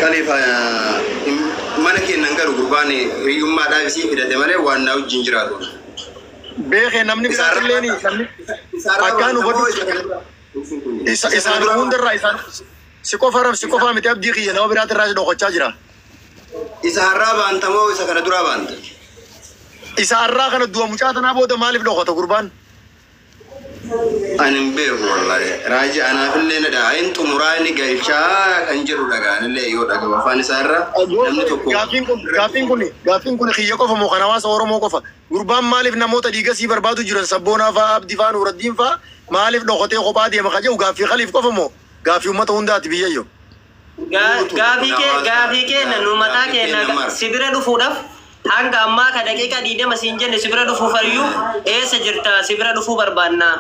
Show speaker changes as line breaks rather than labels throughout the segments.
Kalifa mana kennan garu gurbaan hiyyummaadhaaf isii fidate malee waan na wajjin jiraatu.
Beekee namni biraatillee namni akkaan hubatu isaan hundarraa isaan si qofa si qofa miti abdii kiyya nama biraatirraa si dhokachaa jira.
Isa har'aa baantamoo isa kana duraa baanta?
Isa har'aa kana du'a mucaa tanaa booda maaliif dhokata gurbaan?
Ani hin beeku wallahi. Raaji anaafillee na dha'a. Inni xumuraa inni galchaa kan jedhu dhaga'anillee yoo dhaga'u afaan isaa irra namni tokko.
Gaaffiin kun kiyya qofa moo kan hawaasa Oromoo qofa? Gurbaan maaliif namoota dhiiga sii barbaadu jiran Sabboonaa fa'aa, Abdii fa'aa, Nuuraddiin fa'aa maaliif dhokatee kophaa deema kan jedhu gaaffii Khaliif qofa moo gaaffii uummata hundaati biyyayyoo?
Gaafii keenya nu mataa keenya si bira dhufuudhaaf hanga ammaa ka daqiiqa 20 siin jenne si bira dhufuuf iyyuu eessa jirta si bira dhufuu barbaanna.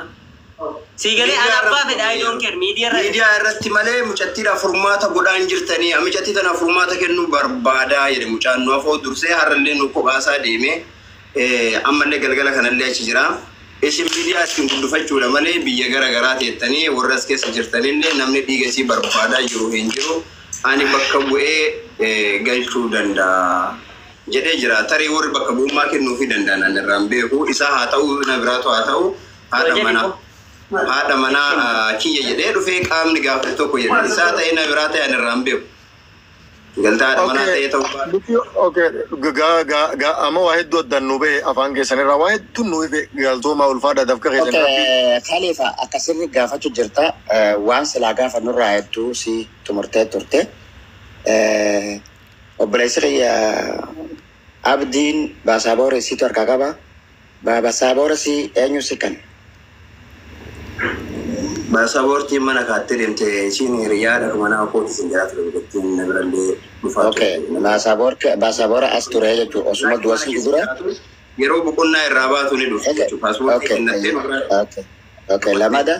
Si galee ana abbaa fedha I don't care miidiyaa irra.
Miidiyaa irratti malee mucattiidhaaf furmaata godhaan jirtanii mucattii tanaaf furmaata kennuu barbaadaa jedhe mucaan nu afoo dursee har'allee nu kophaasaa deeme ammallee galgala kanallee achi jira. Isin miidiyaa ittiin guddifachuudha malee biyya gara garaa teettanii warra as keessa jirtanillee namni dhiiga isii barbaadaa jiru hin jiru. Ani bakka bu'ee galchuu danda'a jedhee jira. Tarii warri bakka bu'ummaa kennuufii danda'an ani irraan beeku. Isaa haa ta'u na biraatu haa ta'u haadha manaa. Haadha manaa kiyya jedhee dhufee qaamni gaafate tokko jedhe. Isaa ta'ee na biraa ta'e ani irraan beeku. Galtaa haadha manaa ta'ee ta'uu baate.
Okay, amma waa hedduu addaan nu bahe afaan keessanirraa waa hedduu nu ife galtoomaa ulfaadha dafqa keessan rabbi.
Khalifa akkasirri gaafachuu jirta waan silaa gaafannurraa hedduu si xumurtee turte. Obboleessi kiyya Abdiin baasaboora isiitu harkaa qaba. Baasaboora si eenyu si kan?
Baasaboortiin mana kaattee deemte isiin hiriyaadha mana kooti isin jiraatu dubartiin na birallee dhufaa
Okay, baasaboora as ture jechuudha. Osuma du'a si dura.
Yeroo boqonnaa irraa baatu ni dhufti jechuudha. Paaspoortii kennattee
Okay, okay. Lamada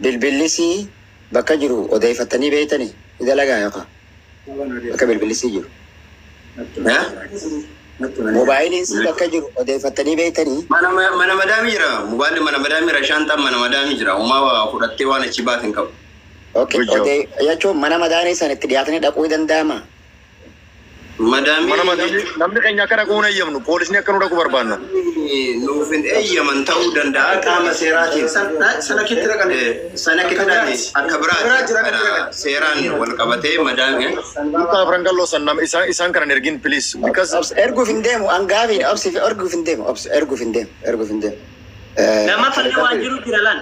bilbillisii bakka jiru odeeffattanii beektanii ni dalagaa yookaan bakka bilbillisii jiru. Moobaayiliin si bakka jiru odeeffattanii beektanii.
Mana madaamii jira. Mobaayilli mana madaamii jira. Shaantaan mana madaamii jira. Uumaa fudhattee waan achi baate hin qabu.
Okay, jechuun mana madaanii san itti dhiyaatanii dhaquu ni danda'ama.
Madaamii
Mana madaamii namni keenya akka dhaquu hin eeyyamnu poolisni akka nu dhaqu barbaanna.
Nuuf hin eeyyaman ta'uu danda'a qaama seeraatiin.
Sana ketti dhaqan.
Sana ketti dhaqan akka biraati. Seeraan wal qabatee madaamii.
Duukaa afran galloo san nama isaan kanan ergin please because
Erguuf hin deemu angaafiin obsi erguuf hin deemu obsi erguuf hin deemu erguuf hin deemu.
Nama falli waan jiru jira lan.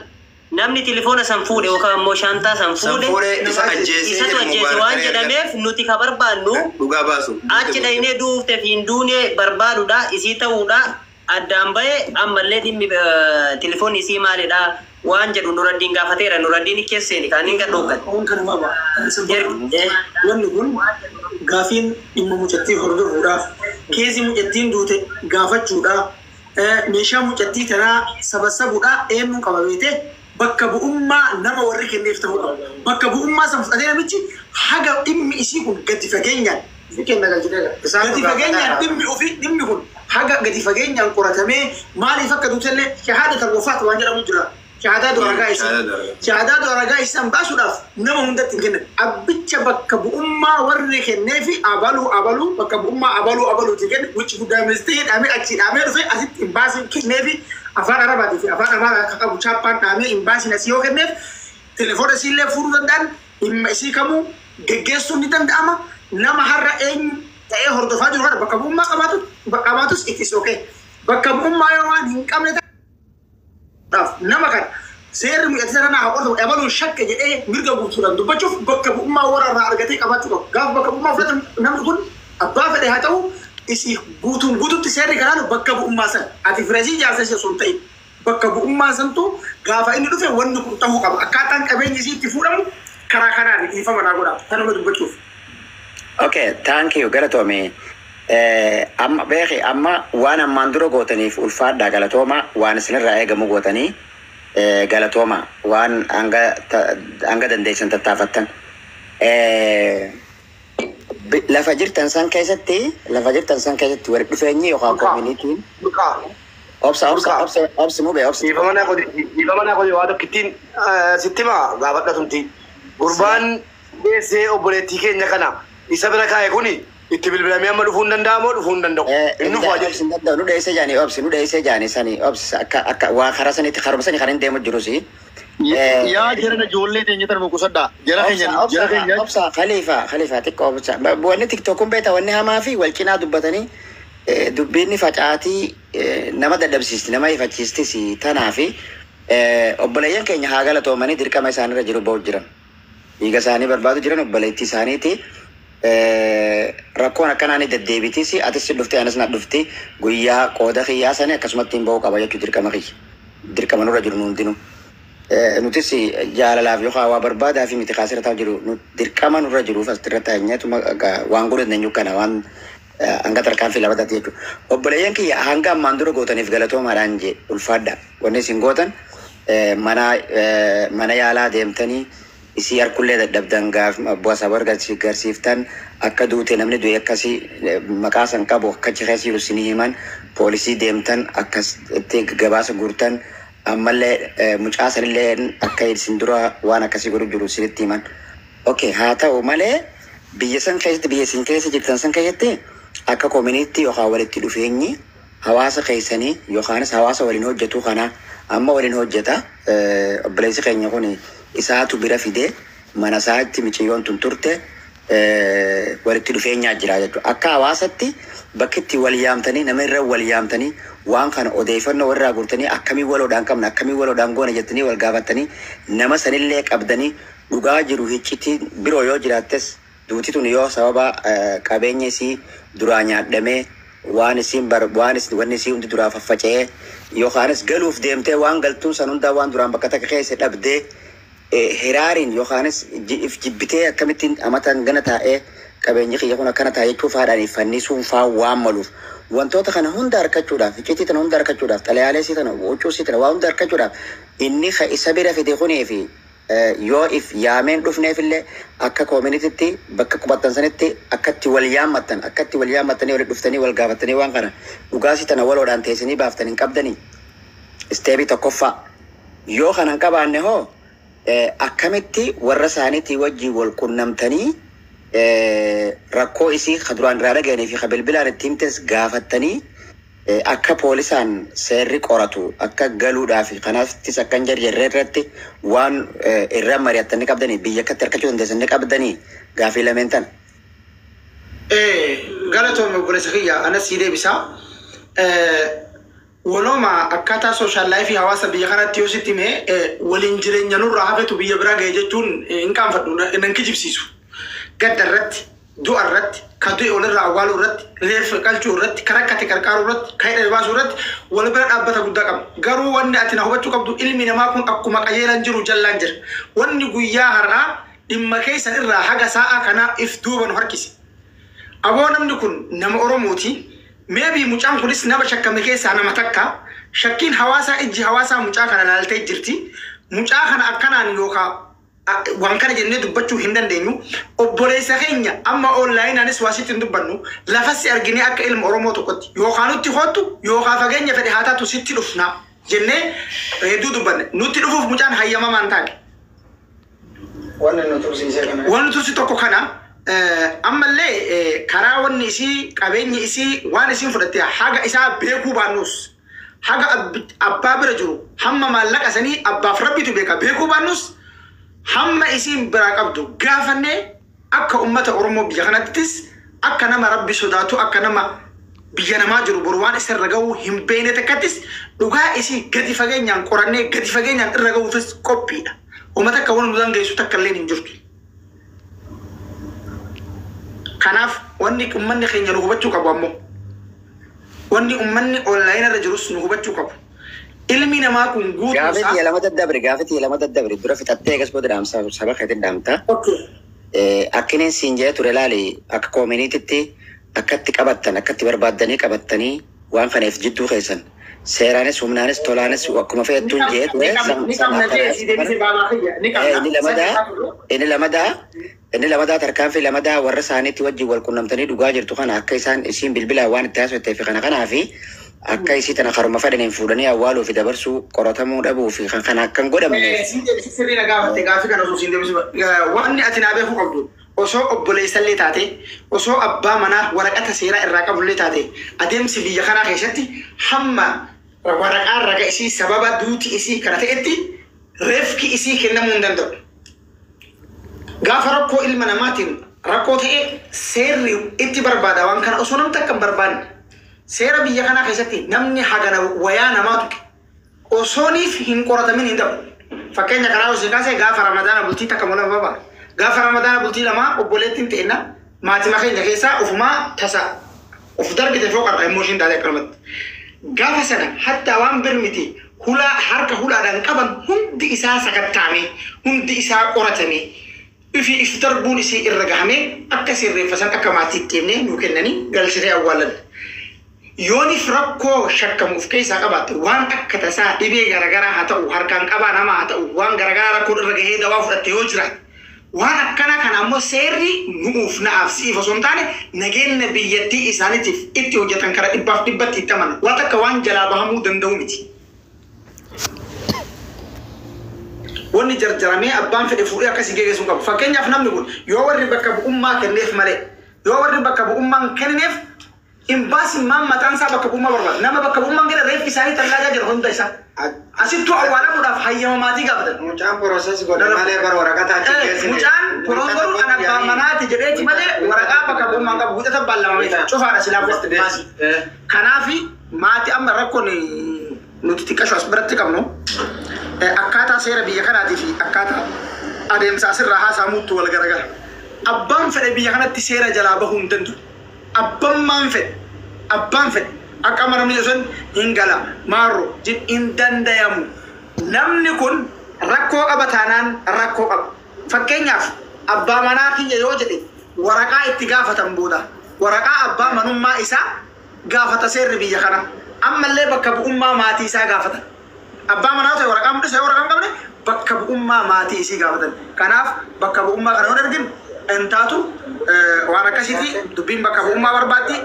Namni telefoona san fuudhe yookaan immoo shaantaa san fuudhe
isa ajjeesee
isatu ajjeese waan jedhameef nuti ka barbaannu
dhugaa baasu.
Achi dhaynee duufte fi hin duune barbaadudha isii ta'uudha addaan bahe ammallee dhimmi telefoonni isii maalidha waan jedhu Nuraddiin gaafateera Nuraddiin keesseeni kan inni gadhooggate.
Waan kana qaba. Wanni kun gaafiin dhimma mucattii hordofuudhaaf keezii mucattiin duute gaafachuudhaaf meeshaa mucattii tanaa sabasabuudhaaf eenyuun qaba beekte bakka bu'ummaa nama warri kenneef ta'uu qaba. Bakka bu'ummaa san fudhatee namichi haga dhimmi isii kun gadi fageenyaan gadi fageenyaan dhimmi ofii dhimmi kun haga gadi fageenyaan qoratamee maaliif akka duutellee shahaada tarwafaat waan jedhamu jira. Shahaadaa du'a ragaa isii. Shahaadaa du'a ragaa isii san baasuudhaaf nama hundatti hin kennan. Abbicha bakka bu'ummaa warri kenneefi abaluu abaluu bakka bu'ummaa abaluu abaluuti kenne wichi guddaa ministeerri dhaamee achi dhaamee dhufee asitti hin baasin kenneefi afaan Arabaatii fi afaan Amaaraa akka qabu chaappaan dhaamee hin baasin asii yoo kenneef telefoona isiillee fuudhuu danda'an dhimma isii kamuu geggeessuun ni danda'ama. Nama har'a eenyu ta'ee hordofaa jiru kana bakka bu'ummaa qabaatus it is okay. Bakka bu'ummaa yoo waan hin qabne ta'e nama kana seerri mucattii sana haa qoratamu ebaluun shakke jedhee mirga guutuudhaan dubbachuuf bakka bu'ummaa warra irraa argatee qabaachuu qaba. Gaafa bakka bu'ummaa fudhatan namni kun abbaa fedhe haa ta'u isii guutuun guututti seerri kanaan bakka bu'ummaa sana ati fireesii jaarsa ishee osoo hin ta'in bakka bu'ummaa santu gaafa inni dhufe wanni kun ta'uu qaba. Akkaataan qabeenyi isii itti fuudhamu karaa kanaan dhiifama naa godha. Kanuma dubbachuuf.
Okay, thank you galatoome. Amma beeki amma waan ammaan dura gootaniif ulfaadhaa galatooma waan isinirraa eegamu gootanii galatooma waan hanga dandeessan tattaafattan. Lafa jirtan san keessatti walitti dhufeenyi yookaan community'n obsa obsa obsa obsi mubee obsi.
Dhiifama naa godhi waa tokkittiin sitti himaa gaafadha tumti. Gurbaan geessee obboleettii keenya kana isa bira kaa'e kuni itti bilbilamee amma dhufuu hin danda'amoo dhufuu hin danda'u. Inni dhufaa jedhe.
Obsi danda'u nu dheessee jaanii obsi nu dheessee jaanii sanii obsi akka akka waa karaa sanitti karuma sanii kan hin deemu jirusi.
Yaa jara ijoollee teenya tana qusadhaa. Jara keenya jara keenya.
Obsa Khalifa Khalifa xiqqoo obsa. Wanni tiktokuun beektaa wanni hamaa fi wal cinaa dubbatanii dubbiin facaatii nama dadhabsiisti nama ifachiistis tanaa fi obboleeyyan keenya haa galatoomanii dirqama isaanirra jiru ba'u jiran. Dhiiga isaanii barbaadu jiran obboleettii isaaniiti. Rakkoon akkanaa ni deddeebitis atis dhuftee anis na dhufti guyyaa qooda kiyyaa sanii akkasumatti hin ba'uu qaba jechuu dirqama kiyya. Dirqama nurra jiru nu hundinuu. Nutis jaalalaaf yookaan waa barbaadaa fi miti kaasirra taa'u jiru dirqama nurra jiruuf asirra taa'enyeetuma waan godhu dandeenyu kana waan hanga tarkaanfii labataati jechuudha. Obboleeyyan kiyya hanga ammaan dura gootaniif galatoomaadhaan jee ulfaadha. Wanni isin gootan mana yaalaa deemtanii isii harkullee dadhabdan gaaf bu'aa saba garsiiftan akka duute namni du'e akkasii maqaa san qabu akka achi keessa jiru isinii himan poolisii deemtan akkasitti gabaasa guurtan ammallee mucaa sanillee akka isin dura waan akkasii godhu jiru isinitti himan. Okay, haa ta'u malee biyya san keessatti biyya isin keessa jirtan san keessatti akka koominiitti yookaan walitti dhufeenyi hawaasa keessanii yookaanis hawaasa waliin hojjetu kana amma waliin hojjeta obboleessi keenya kun isaatu bira fidee mana isaatti miciyyoon tun turte walitti dhufeenyaa jira jechuudha. Akka hawaasatti bakki itti wal yaamtanii nama irra wal yaamtanii waan kana odeeffannoo warraa guurtanii akkamii waloodhaan qabna akkamii waloodhaan goona jettanii wal gaafatanii nama sanillee qabdanii dhugaa jiru hiccitii biroo yoo jiraattes duuti tun yoo sababa qabeenya isii duraa nyaadhamee waan isiin bar waan isin wanni isii hundi duraa faffaca'ee yookaanis galuuf deemtee waan galtuun san hundaa waan duraan bakka takka keessa dhabdee hiraariin yookaanis if jibbitee akkamittiin amatan gana taa'ee qabeenyi kiyya kun akkana taa'ee jechuu faadhaan fannisuun faa waan maluuf wantoota kana hunda harkachuudhaaf icciitii tana hunda harkachuudhaaf xalayaalee isii tana huccuu isii tana waa hunda harkachuudhaaf inni isa bira fide kunii fi yoo if yaameen dhufneef illee akka koominititti bakka qubattan sanitti akkatti wal yaammattan akkatti wal yaammattanii walitti dhuftanii wal gaafattanii waan kana dhugaasii tana waloodhaan teessanii baaftan hin qabdanii isteebii tokkoffaa yoo kana hin qabaanne hoo akkamitti warra isaaniitii wajjin wal qunnamtanii rakkoo isii ka duraan irraa dhaga'anii fi ka bilbilaan itti himtes gaafattanii akka poolisaan seerri qoratu akka galuudhaaf kanaafis akka hin jarjarre irratti waan irra mari'attanii qabdanii biyya akkatti harkachuu dandeessanii qabdanii gaafii lameen tana.
Galatoome obboleessa kiyya anas sii deebisaa. Walooma akkaataa social life hawaasa biyya kanatti yoo sitti hime waliin jireenya nurraa hafetu biyya biraa ga'e jechuun hin qaanfadhu nan kijibsiisu. Gadda irratti, du'a irratti, ka du'e walirraa awwaaluu irratti, reeffa qalchuu irratti, ka rakkate qarqaaruu irratti, ka hidhame baasuu irratti wal bira dhaabbata guddaa qabna. Garuu wanni ati na hubachuu qabdu ilmi namaa kun akkuma qajeelan jiru jallaan jira. Wanni guyyaa har'aa dhimma keessan irraa haga sa'a kanaa if duuba nu harkise. Aboo namni kun nama Oromooti. Maybe mucaan kunis nama shakkame keessaa nama takka. Shakkiin hawaasaa ijji hawaasaa mucaa kana laaltee jirti. Mucaa kana akkanaan yookaan waan kana jennee dubbachuu hin dandeenyu. Obboleessa keenya amma onlaayinaanis waa sitti hin dubbannu. Lafassi arginee akka ilma Oromoo tokkotti yookaan nutti hoottu yookaan fageenya fedhe haa taatu sitti dhufna jennee hedduu dubbanne. Nutti dhufuuf mucaan hayyamamaa hin taane.
Wanni nu tursiisee kana.
Wanni tursi tokko kana ammallee karaa wanni isii qabeenyi isii waan isiin fudhatte haga isaa beekuu baannus haga abbaa bira jiru hamma maallaqa sanii abbaaf rabbitu beeka beekuu baannus hamma isiin biraa qabdu gaafannee akka ummata Oromoo biyya kanattis akka nama rabbi sodaatu akka nama biyya namaa jiru boru waan isarra ga'uu hin beekne takkattis dhugaa isii gadi fageenyaan qorannee gadi fageenyaan irra ga'uufis qophiidha. Uummata akka waan nu dandeessu takka illee hin jirtu. Kanaaf wanni uummanni keenya nu hubachuu qabu ammoo wanni uummanni onlaayinii irra jirus nu hubachuu qabu. Ilmi namaa kun guutuu
Gaafii
isaa
xiyya lama daddabri gaafii xiyya lama daddabri dura fixattee eegas booda dhaamsa saba keetiin dhaamta. Akkiniin siin jee ture laali akka koominiititti akkatti qabattan akkatti barbaaddanii qabattanii waan kaneef jidduu keessan seeraanis humnaanis tolaanis akkuma fe'attuun jee ture
Ni qabna jee si deebisee baabaa kiyya ni qabna.
Inni lamadaa inni lamadaa tarkaanfii lamadaa warra isaaniitti wajjin wal qunnamtanii dhugaa jirtu kana akka isaan isiin bilbilaan waan itti haasofte fi kana kanaa fi akka isii tana karuma fedhaniin fuudhanii awwaaluu fi dabarsuu qoratamuu dhabuu fi kan kana akka hin godhamneef.
Siin deebisee sirrii na gaafatte gaafii kana osoo siin deebisee wanni ati naa beekuu qabdu Osoo obboleessallee taate, osoo abbaa manaa waraqata seeraa irraa qabullee taate, adeemsi biyya kanaa keessatti hamma waraqaan raga isii sababa duuti isii kana ta'etti reefki isii kennamuu hin danda'u. Gaafa rakkoo ilma namaatiin rakkoo ta'e seerri itti barbaada waan kana osoo namni takka hin barbaanne seera biyya kanaa keessatti namni hagana wayaa namaa tuqe osooniif hin qoratamin hin ta'u. Fakkeenya karaa hojii kaasee gaafa Ramadaana bultii takka mola baba. Gaafa Ramadaana bultii lama obboleettiin ta'enna maatima keenya keessaa ofumaa tasa of darbite fooqarra emooshin taate akkanumatti. Gaafa sana hatta waan bir miti hulaa harka hulaadhaan qaban hundi isaa sakattaame hundi isaa qoratame ifi if darbuun isii irra gahamee akka sirreeffasan akka maatiitti deemnee nuu kennanii galchitee awwaalan. Yoonif rakkoo shakkamu of keessaa qabaatte waan akka tasaa dhibee garaagaraa haa ta'u harkaan qabaa namaa haa ta'u waan garaagaraa rakkoon irra gahee dawaa fudhatte yoo jiraate waan akkana kana ammoo seerri nu'uuf na'aaf si'iif osoo hin taane nageenya biyyattii isaaniitiif itti hojjetan karaa dhibbaaf dhibbatti itti amana waan takka waan jalaa bahamuu danda'u miti. Wanni jarjaramee abbaan fedhe fuudhee akkasii geggeessuu qabu. Fakkeenyaaf namni kun yoo warri bakka bu'ummaa kenneef malee yoo warri bakka bu'ummaan kenneef imbaasiin maan mataan isaa bakka bu'ummaa barbaada. Nama bakka bu'ummaan kenne reeffi isaanii tallaajaa jira hunda isaa. Asittuu awwaalamuudhaaf hayyama maatii gaafatan.
Mucaan process godhe malee bara waraqaa achi geessine.
Mucaan process godhu kan abbaan manaati jedheeti malee waraqaa bakka bu'ummaan qabu wixata baallamamee cufaadha silaa maasii. Kanaafi maatii amma rakkoon nuti xiqqashu as biratti qabnu akkaataa seera biyya kanaatii fi akkaataa adeemsa asirraa haasa'amutti wal garagara. Abbaan fedhe biyya kanatti seera jalaa bahuu hin danda'u. Abbaan maan fedhe abbaan fedhe akka amma namni sun hin gala maarro hin dandayamu. Namni kun rakkoo qaba taanaan rakkoo qaba. Fakkeenyaaf abbaa manaa kiyya yoo jedhe waraqaa itti gaafatan booda waraqaa abbaa manummaa isaa gaafata seerri biyya kana. Ammallee bakka bu'ummaa maatii isaa gaafatan. Abbaa manaa ta'e waraqaa mul'isa yoo waraqaa hin qabne bakka bu'ummaa maatii isii gaafatan. Kanaaf bakka bu'ummaa kana yoo arginu hin taatu waan akkasiiti dubbiin bakka bu'ummaa barbaaddi.